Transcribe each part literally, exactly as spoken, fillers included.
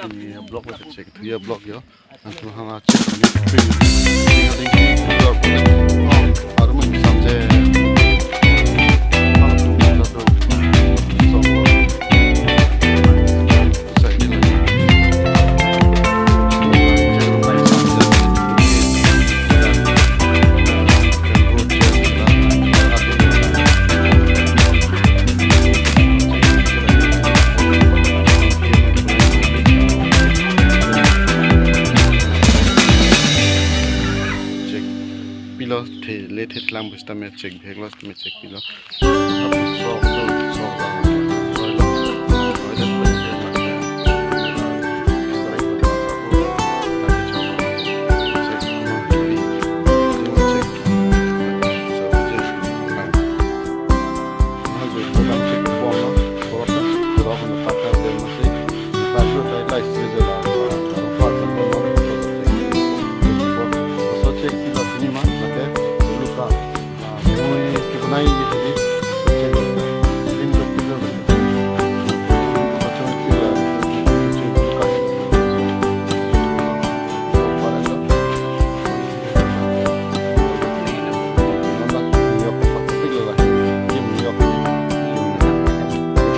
Ni block lo, check, thuya block yo. Antu hang a check ni pin. Tinggal tinggi block. Oh, arum ni samje. Hang tu satu. Satu. Check pilo, the le the tlang bus ta me check bag lo, me check pilo.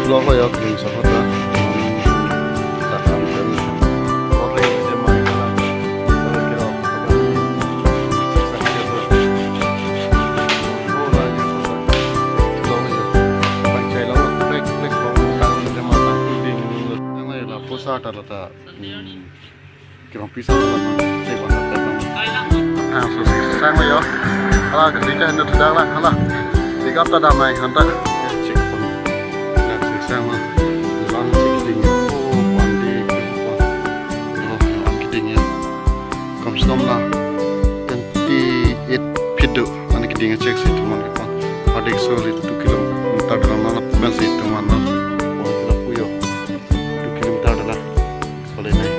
Vlog lo yok, ding sa kota. Pusa ta lata. Hmm. Kirong pisa la man, cek bang, cek bang. Ah, so, si sang lo yo. Hala, kasi ka hendak sedang la, hala. Pick up ta damai, hanta. Cek pun. Nah, si sang la. Lang cek ding. Oh, pandi, oh, lang cek ding ya. Kam se kam la. Twenty-eight feet do. Ani keding cek si teman ke pon. Hadik so ri two kilometer dalam na, pen si teman na. Pon kita puyo. Two kilometer dalam. Solid nai.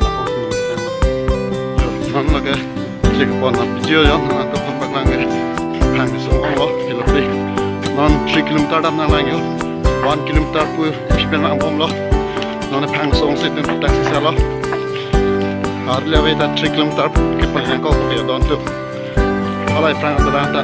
Ako si teman. Yo, non lake. Cek pon na video yo, non angkap pon bak lang ke. Phang so lo, kilo pe. Non three kilometer dam nang lang yo. One kilometer pu ipi pen nang bom lo. Non phang so si pen taxi sa lo. Arle ave ta three kilometer ke pon yang ko ke don tu. Alai phang ta lang ta.